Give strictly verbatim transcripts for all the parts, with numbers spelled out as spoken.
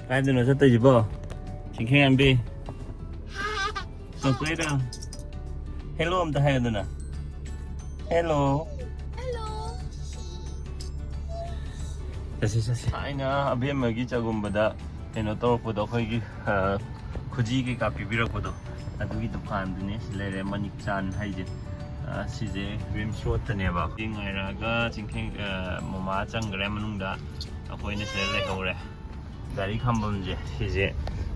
ꯀꯥꯏꯗꯅꯣ ꯆꯠꯇꯣꯏꯁꯤꯕꯣ? ꯆꯤꯡꯈꯦꯡꯉꯥꯟꯕꯤ꯫ ꯆꯠꯇꯣꯏꯔꯥ? ꯍꯦꯜꯂꯣ ꯑꯝꯇ ꯍꯥꯏꯌꯨꯗꯅ꯫ ꯍꯦꯜꯂꯣ꯫ ꯍꯦꯜꯂꯣ꯫ ꯆꯠꯁꯤ, ꯆꯠꯁꯤ꯫ ꯑꯩꯅ ꯑꯕꯦꯝꯃꯒꯤ ꯆꯒꯨꯝꯕꯗ ꯀꯩꯅꯣ ꯇꯧꯔꯛꯄꯗꯣ, ꯑꯩꯈꯣꯏꯒꯤ, ꯑ, ꯈꯨꯖꯤ ꯀꯩꯀꯥ ꯄꯤꯕꯤꯔꯛꯄꯗꯣ, ꯑꯗꯨꯒꯤ ꯗꯨꯀꯥꯟꯗꯨꯅꯦ ꯁꯤ ꯂꯩꯔꯦ, ꯃꯅꯤꯛ ꯆꯥꯟ ꯍꯥꯏꯁꯦ꯫ ꯑ, ꯁꯤꯁꯦ ꯔꯤꯝꯁ ꯔꯣꯗꯇꯅꯦꯕ꯫ ꯉꯥꯏꯔꯛꯑꯒ ꯆꯤꯡꯈꯦꯡ-, ꯑ, ꯃꯃꯥ ꯆꯪꯈ꯭ꯔꯦ ꯃꯅꯨꯡꯗ, ꯑꯩꯈꯣꯏꯅ ꯁꯤꯗ ꯂꯩꯍꯧꯔꯦ꯫ ꯒꯥꯔꯤ ꯈꯥꯝꯕꯝꯁꯦ ꯁꯤꯁꯦ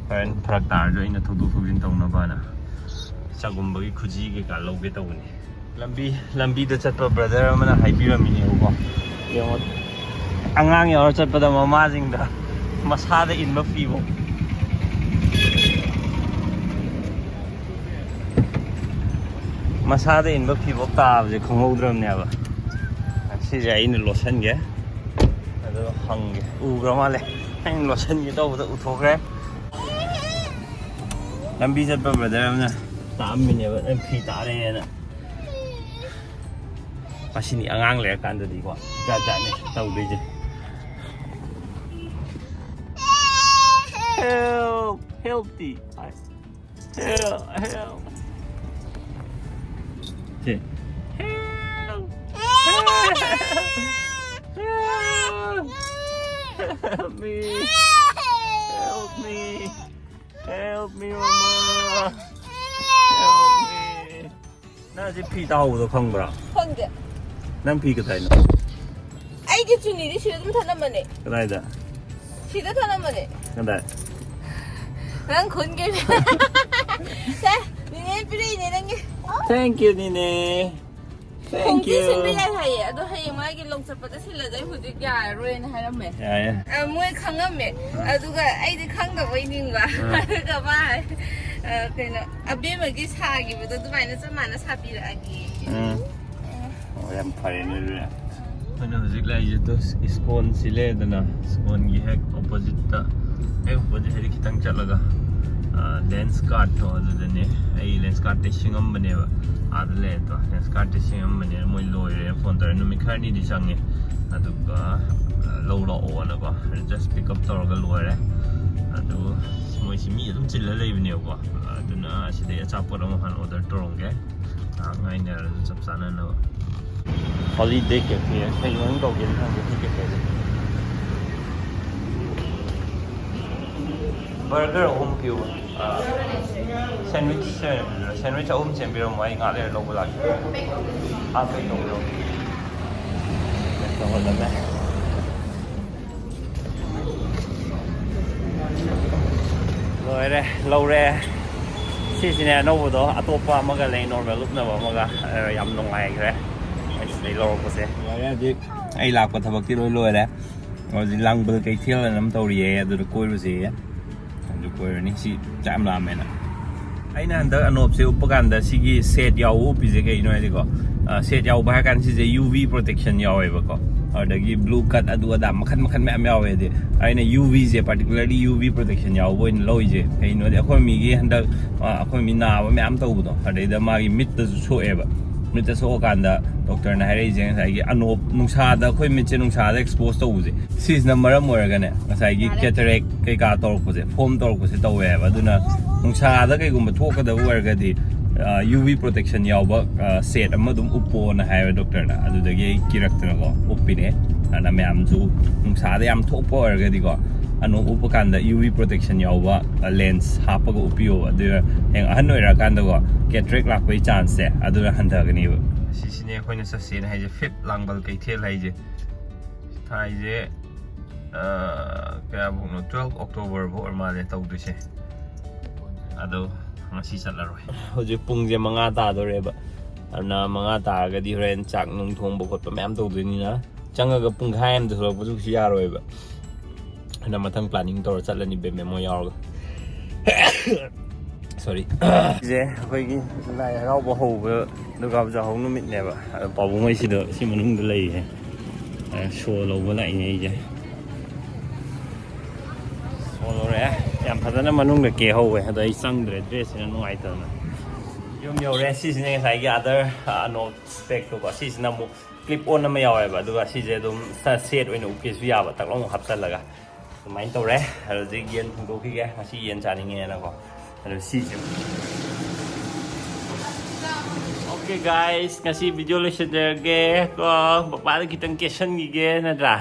ꯍꯣꯔꯦꯟ ꯐꯔꯛ ꯇꯥꯔꯁꯨ ꯑꯩꯅ ꯊꯧꯗꯣꯛ ꯊꯧꯖꯤꯟ ꯇꯧꯅꯕꯅ ꯆꯒꯨꯝꯕꯒꯤ ꯈꯨꯖꯤ ꯀꯩꯀꯥ ꯂꯧꯒꯦ ꯇꯧꯕꯅꯤ꯫ ꯂꯝꯕꯤ, ꯂꯝꯕꯤꯗ ꯆꯠꯄ ꯕ꯭ꯔꯗꯔ ꯑꯃꯅ ꯍꯥꯏꯕꯤꯔꯝꯃꯤꯅꯦꯕꯀꯣ, ꯌꯦꯡꯉꯣ, ꯑꯉꯥꯡ ꯌꯥꯎꯔ ꯆꯠꯄꯗ ꯃꯃꯥꯁꯤꯡꯗ ꯃꯁꯥꯗ ꯏꯟꯕ ꯐꯤꯕꯣꯛ, ꯃꯁꯥꯗ ꯏꯟꯕ ꯐꯤꯕꯣꯛ ꯇꯥꯕꯁꯦ ꯈꯪꯍꯧꯗ꯭ꯔꯕꯅꯦꯕ꯫ ꯁꯤꯁꯦ ꯑꯩꯅ ꯂꯣꯠꯁꯟꯒꯦ, ꯑꯗꯣ ꯍꯪꯒꯦ꯫ ꯎꯈ꯭ꯔ ꯃꯥꯜꯂꯦ, ꯑꯩꯅ ꯂꯣꯠꯁꯟꯒꯦ ꯇꯧꯕꯗ ꯎꯊꯣꯛꯈ꯭ꯔꯦ꯫ ꯂꯝꯕꯤ ꯆꯠꯄ ꯕ꯭ꯔꯗꯔ ꯑꯃꯅ ꯇꯥꯛꯑꯝꯃꯤꯅꯦꯕ, "ꯅꯪ ꯐꯤ ꯇꯥꯔꯦꯅ"꯫ ꯃꯁꯤꯅꯤ ꯑꯉꯥꯡ ꯂꯩꯔꯀꯥꯟꯗꯗꯤꯀꯣ, ꯖꯥꯠ ꯖꯥꯠꯅꯦ ꯇꯧꯗꯣꯏꯁꯦ꯫ Help, help T. Help, help꯫ ꯁꯦ꯫ Help, help, help, help me, help me, help me, ꯃꯃꯥ, help me꯫ ꯅꯪ ꯍꯧꯖꯤꯛ ꯐꯤ ꯇꯥꯍꯧꯕꯗꯣ ꯈꯪꯕ꯭ꯔꯥ? ꯈꯪꯗꯦ꯫ ꯅꯪ ꯐꯤ ꯀꯗꯥꯏꯅꯣ? ꯑꯩꯒꯤ ꯆꯨꯅꯤꯗꯤ ꯁꯤꯗ ꯑꯗꯨꯝ ꯊꯅꯝꯕꯅꯦ꯫ ꯀꯗꯥꯏꯗ? ꯁꯤꯗ ꯊꯅꯝꯕꯅꯦ꯫ ꯀꯗꯥꯏ? ꯅꯪ ꯈꯨꯟꯒꯤ꯫ ꯁꯦ, ꯅꯤꯅꯦ ꯄꯤꯔꯛꯏꯅꯦ ꯅꯪꯒꯤ꯫ Thank you, ꯅꯤꯅꯦ꯫ Thank ꯈꯣꯡꯖꯤ you꯫ ꯁꯤꯟꯕ ꯌꯥꯏ ꯍꯥꯏꯌꯦ, ꯑꯗꯣ ꯍꯌꯦꯡ ꯃꯥꯒꯤ ꯂꯧ ꯆꯠꯄꯗ ꯁꯤꯜꯂꯗꯤ ꯍꯧꯖꯤꯛ ꯌꯥꯔꯔꯣꯏꯅ ꯍꯥꯏꯔꯝꯃꯦ꯫ ꯌꯥꯏꯌꯦ꯫ ꯑ, ꯃꯣꯏ ꯈꯪꯉꯝꯃꯦ꯫ ꯑꯗꯨꯒ ꯑꯩꯗꯤ ꯈꯪꯗꯕꯣꯏ ꯅꯤꯡꯕ꯫ ꯑꯥ꯫ ꯑꯗꯨꯒ ꯃꯥ ꯍꯥꯏ, ꯑ, ꯀꯩꯅꯣ, ꯑꯕꯦꯝꯃꯒꯤ ꯁꯥꯈꯤꯕꯗꯣ ꯑꯗꯨꯃꯥꯏꯅ ꯆꯞ ꯃꯥꯟꯅ ꯁꯥꯕꯤꯔꯛꯑꯒꯦ꯫ ꯎꯝ꯫ ꯑꯣ, ꯌꯥꯝ ꯐꯔꯦꯅꯦ ꯑꯗꯨꯗꯤ꯫ ꯑꯩꯈꯣꯏꯅ ꯍꯧꯖꯤꯛ ꯂꯩꯔꯤꯁꯦ ꯏꯁꯀꯣꯟꯁꯤ ꯂꯩꯔꯦꯗꯅ, ꯏꯁꯀꯣꯟꯒꯤ ꯍꯦꯛ ꯑꯣꯄꯣꯖꯤꯠꯇ, ꯍꯦꯛ ꯑꯣꯄꯣꯖꯤꯠ ꯍꯥꯏꯗꯤ ꯈꯤꯇꯪ ꯆꯠꯂꯒ, ꯂꯦꯟꯁ ꯀꯥꯔꯠꯇꯣ ꯑꯗꯨꯗꯅꯦ꯫ ꯑꯩ ꯂꯦꯟꯁ ꯀꯥꯔꯠꯇꯩ ꯁꯤꯡꯉꯝꯕꯅꯦꯕ, ꯑꯥꯗ ꯂꯩꯔꯦꯗꯣ꯫ ꯂꯦꯟꯁ ꯀꯥꯔꯠꯇꯩ ꯁꯤꯡꯉꯝꯕꯅꯦ, ꯃꯣꯏ ꯂꯣꯏꯔꯦ ꯐꯣꯟ ꯇꯧꯔꯦ꯫ ꯅꯨꯃꯤꯠ ꯈꯔꯅꯤꯗꯤ ꯆꯪꯉꯦ꯫ ꯑꯗꯨꯒ ꯂꯧ ꯂꯥꯛꯑꯣꯅꯀꯣ, ꯖꯁ ꯄꯤꯛ ꯑꯞ ꯇꯧꯔꯒ ꯂꯣꯏꯔꯦ꯫ ꯑꯗꯨ ꯃꯣꯏꯁꯤ ꯃꯤ ꯑꯗꯨꯝ ꯆꯤꯜꯂ ꯂꯩꯕꯅꯦꯕꯀꯣ꯫ ꯑꯗꯨꯅ ꯑꯁꯤꯗꯩ ꯑꯆꯥꯄꯣꯠ ꯑꯃ ꯍꯥꯟꯅ ꯑꯣꯔꯗꯔ ꯇꯧꯔꯝꯒꯦ꯫ ꯉꯥꯏꯍꯥꯛ ꯉꯥꯏꯅꯔꯁꯨ ꯆꯞ ꯆꯥꯅꯅꯕ꯫ Holiday cafe. ꯀꯩ ꯃꯃꯤꯡ ꯀꯧꯒꯦꯅ ꯈꯪꯗꯦ ꯁꯤ ꯀꯦꯐꯦꯁꯦ꯫ ꯕꯔꯒꯔ ꯑꯍꯨꯝ ꯄꯤꯌꯨ꯫ ꯁꯦꯟꯋꯤꯆ, ꯁꯦꯟꯋꯤꯆ ꯑꯍꯨꯝ ꯁꯦꯝꯕꯤꯔꯝꯃꯣ, ꯑꯩ ꯉꯥꯛ ꯂꯩꯔ ꯂꯧꯕ ꯂꯥꯛꯀꯦ꯫ ꯍꯥꯞꯄꯩ ꯇꯧꯕꯤꯔꯣ꯫ ꯇꯧꯍꯜꯂꯝꯃꯦ꯫ ꯂꯣꯏꯔꯦ, ꯂꯧꯔꯦ꯫ ꯁꯤꯁꯤꯅꯦ ꯑꯅꯧꯕꯗꯣ, ꯑꯇꯣꯞꯄ ꯑꯃꯒ ꯂꯩ, ꯅꯣꯔꯃꯦꯜ ꯎꯞꯅꯕ ꯑꯃꯒ꯫ ꯑ, ꯌꯥꯝ ꯅꯨꯡꯉꯥꯏꯈ꯭ꯔꯦ ꯑꯩ ꯁꯤꯗꯩ ꯂꯧꯔꯛꯄꯁꯦ꯫ ꯂꯣꯏꯔꯦ ꯍꯧꯖꯤꯛ꯫ ꯑꯩ ꯂꯥꯛꯄ ꯊꯕꯛꯇꯤ ꯂꯣꯏ ꯂꯣꯏꯔꯦ꯫ ꯍꯧꯖꯤꯛ ꯂꯥꯡꯕꯜ ꯀꯩꯊꯦꯜ ꯑꯅ ꯑꯃ ꯇꯧꯔꯤꯌꯦ, ꯑꯗꯨꯗ ꯀꯣꯏꯔꯨꯁꯦꯌꯦ꯫ ꯑꯗꯨ ꯀꯣꯏꯔꯨꯅꯤ꯫ ꯁꯤ ꯆꯥꯛ ꯌꯥꯝ ꯂꯥꯝꯃꯦꯅ꯫ ꯑꯩꯅ ꯍꯟꯗꯛ ꯑꯅꯣꯞꯁꯦ ꯎꯞꯄ ꯀꯥꯟꯗ ꯁꯤꯒꯤ ꯁꯦꯠ ꯌꯥꯎꯕ ꯎꯞꯄꯤꯁꯦ ꯀꯩꯒꯤꯅꯣ ꯍꯥꯏꯗꯤꯀꯣ, ꯑ, ꯁꯦꯠ ꯌꯥꯎꯕ ꯍꯥꯏꯔ ꯀꯥꯟꯗ ꯁꯤꯁꯦ ꯌꯨ ꯚꯤ ꯄ꯭ꯔꯣꯇꯦꯛꯁꯟ ꯌꯥꯎꯋꯦꯕꯀꯣ꯫ ꯑꯗꯨꯗꯒꯤ ꯕ꯭ꯂꯨ ꯀꯠ ꯑꯗꯨ ꯑꯗꯥ ꯃꯈꯟ ꯃꯈꯟ ꯃꯌꯥꯝ ꯌꯥꯎꯋꯦ꯫ ꯑꯗꯤ ꯑꯩꯅ ꯌꯨ ꯚꯤꯁꯦ, ꯄꯥꯔꯇꯤꯀꯨꯂꯔꯂꯤ ꯌꯨ ꯚꯤ ꯄ꯭ꯔꯣꯇꯦꯛꯁꯟ ꯌꯥꯎꯕ ꯑꯣꯏꯅ ꯂꯧꯔꯤꯁꯦ ꯀꯩꯒꯤꯅꯣꯗꯤ ꯑꯩꯈꯣꯏ ꯃꯤꯒꯤ ꯍꯟꯗꯛ, ꯑ, ꯑꯩꯈꯣꯏ ꯃꯤ ꯅꯥꯕ ꯃꯌꯥꯝ ꯇꯧꯕꯗꯣ, ꯑꯗꯩꯗ ꯃꯥꯒꯤ ꯃꯤꯠꯇꯁꯨ ꯁꯣꯛꯑꯦꯕ꯫ ꯃꯤꯠꯇ ꯁꯣꯛꯑꯀꯥꯟꯗ ꯗꯣꯛꯇꯔꯅ ꯍꯥꯏꯔꯛꯏꯁꯦ ꯉꯁꯥꯏꯒꯤ ꯑꯅꯣꯞ, ꯅꯨꯡꯁꯥꯗ, ꯑꯩꯈꯣꯏ ꯃꯤꯠꯁꯦ ꯅꯨꯡꯁꯥꯗ ꯑꯦꯛꯁꯄꯣꯖ ꯇꯧꯕꯁꯦ, ꯁꯤꯁꯤꯅ ꯃꯔꯝ ꯑꯣꯏꯔꯒꯅꯦ ꯉꯁꯥꯏꯒꯤ ꯀꯦꯇꯔꯦꯛ ꯀꯩꯀꯥ ꯇꯧꯔꯛꯄꯁꯦ, ꯐꯣꯝ ꯇꯧꯔꯛꯄꯁꯦ ꯇꯧꯋꯦ ꯍꯥꯏꯕ꯫ ꯑꯗꯨꯅ ꯅꯨꯡꯁꯥꯗ ꯀꯩꯒꯨꯝꯕ ꯊꯣꯛꯀꯗꯕ ꯑꯣꯏꯔꯒꯗꯤ ꯌꯨ ꯚꯤ ꯄ꯭ꯔꯣꯇꯦꯛꯁꯟ ꯌꯥꯎꯕ ꯁꯦꯠ ꯑꯃ ꯑꯗꯨꯝ ꯎꯞꯄꯣꯅ ꯍꯥꯏꯕ ꯗꯣꯛꯇꯔꯅ꯫ ꯑꯗꯨꯗꯒꯤ ꯑꯩ ꯀꯤꯔꯛꯇꯅꯀꯣ ꯎꯞꯄꯤꯅꯦ꯫ ꯑꯗꯨꯅ ꯃꯌꯥꯝꯁꯨ ꯅꯨꯡꯁꯥꯗ ꯌꯥꯝ ꯊꯣꯛꯄ ꯑꯣꯏꯔꯒꯗꯤꯀꯣ, ꯑꯅꯣꯞ ꯎꯞꯄ ꯀꯥꯟꯗ ꯌꯨ ꯚꯤ ꯄ꯭ꯔꯣꯇꯦꯛꯁꯟ ꯌꯥꯎꯕ ꯂꯦꯟꯁ ꯍꯥꯞꯄꯒ ꯎꯞꯄꯤꯌꯣ꯫ ꯑꯗꯨꯒ ꯍꯌꯦꯡ ꯑꯍꯟ ꯑꯣꯏꯔꯛꯑꯀꯥꯟꯗꯀꯣ ꯀꯦꯇꯔꯦꯛ ꯂꯥꯛꯄꯒꯤ ꯆꯥꯟꯁꯁꯦ ꯑꯗꯨꯅ ꯍꯟꯊꯒꯅꯦꯕ꯫ ꯁꯤꯁꯤꯅꯦ ꯑꯩꯈꯣꯏꯅ ꯆꯠꯁꯦꯅ ꯍꯥꯏꯁꯦ, ꯐꯤꯐ ꯂꯥꯡꯕꯜ ꯀꯩꯊꯦꯜ ꯍꯥꯏꯁꯦ꯫ ꯊꯥꯏꯁꯦ, ꯑ, ꯀꯌꯥꯐꯧꯅꯣ? ꯇ꯭ꯋꯦꯜꯐ ꯑꯣꯛꯇꯣꯕꯔ ꯐꯥꯎ ꯑꯣꯏꯔ ꯃꯥꯜꯂꯦ ꯇꯧꯗꯣꯏꯁꯦ꯫ ꯑꯗꯣ ꯉꯁꯤ ꯆꯠꯂꯔꯣꯏ꯫ ꯍꯧꯖꯤꯛ ꯄꯨꯡꯁꯦ ꯃꯉꯥ ꯇꯥꯗꯣꯔꯦꯕ꯫ ꯑꯗꯨꯅ ꯃꯉꯥ ꯇꯥꯔꯒꯗꯤ ꯍꯣꯔꯦꯟ ꯆꯥꯛ ꯅꯨꯡ ꯊꯣꯡꯕ ꯈꯣꯠꯄ ꯃꯌꯥꯝ ꯇꯧꯗꯣꯏꯅꯤꯅ, ꯆꯪꯉꯒ ꯄꯨꯡꯈꯥꯏ ꯑꯃꯗ ꯊꯣꯛꯂꯛꯄꯁꯨ ꯀꯩꯁꯨ ꯌꯥꯔꯣꯏꯕ꯫ ꯑꯗꯨꯅ ꯃꯊꯪ ꯄ꯭ꯂꯥꯅꯤꯡ ꯇꯧꯔ ꯆꯠꯂꯅꯤ ꯕꯦꯝ ꯕꯦꯝ ꯍꯣꯏ ꯌꯥꯎꯔꯒ꯫ ꯁꯣꯔꯤ꯫ ꯁꯦ ꯑꯩꯈꯣꯏꯒꯤ ꯂꯥꯏ ꯍꯔꯥꯎꯕ ꯍꯧꯕ, ꯗꯨꯔꯒꯥ ꯄꯨꯖꯥ ꯍꯧ ꯅꯨꯃꯤꯠꯅꯦꯕ꯫ ꯑꯗꯣ ꯄꯥꯕꯨꯡ ꯍꯣꯏꯁꯤꯗ ꯁꯤ ꯃꯅꯨꯡꯗ ꯂꯩꯔꯤꯁꯦ꯫ ꯑ, ꯁꯣ ꯂꯧꯕ ꯂꯥꯛꯏꯅꯦ ꯑꯩꯁꯦ꯫ ꯁꯣ ꯂꯧꯔꯦ꯫ ꯌꯥꯝ ꯐꯖꯅ ꯃꯅꯨꯡꯗ ꯀꯦꯍꯧꯋꯦ, ꯑꯗꯣ ꯑꯩ ꯆꯪꯗ꯭ꯔꯦ, ꯗ꯭ꯔꯦꯁꯁꯤꯅ ꯅꯨꯡꯉꯥꯏꯇꯗꯅ꯫ ꯌꯨꯝ ꯌꯧꯔꯦ꯫ ꯁꯤꯁꯤꯅ ꯉꯁꯥꯏꯒꯤ ꯑꯗꯔ ꯅꯣꯠ ꯁ꯭ꯄꯦꯛꯇꯨꯀꯣ, ꯁꯤꯁꯤꯅ ꯑꯃꯨꯛ ꯀ꯭ꯂꯤꯞ ꯑꯣꯟ ꯑꯃ ꯌꯥꯎꯋꯦꯕ, ꯑꯗꯨꯒ ꯁꯤꯁꯦ ꯑꯗꯨꯝ ꯁꯦꯠ ꯑꯣꯏꯅ ꯎꯞꯀꯦꯁꯨ ꯌꯥꯕ, ꯇꯛ ꯂꯥꯎꯅ ꯍꯥꯞꯆꯜꯂꯒ꯫ ꯑꯗꯨꯃꯥꯏꯅ ꯇꯧꯔꯦ꯫ ꯑꯗꯣ ꯍꯧꯖꯤꯛ ꯌꯦꯟ ꯊꯣꯡꯗꯣꯛꯈꯤꯒꯦ, ꯉꯁꯤ ꯌꯦꯟ ꯆꯥꯅꯤꯡꯉꯦꯅꯀꯣ꯫ ꯑꯗꯣ ꯁꯤꯁꯦ, okay guys, ꯉꯁꯤ ꯚꯤꯗꯤꯑꯣ ꯂꯣꯏꯁꯤꯟꯖꯔꯒꯦ ꯀꯣ꯫ ꯄꯄꯥꯗ ꯈꯤꯇꯪ ꯀꯦꯁꯟꯈꯤꯒꯦ ꯅꯠꯇ꯭ꯔꯥ?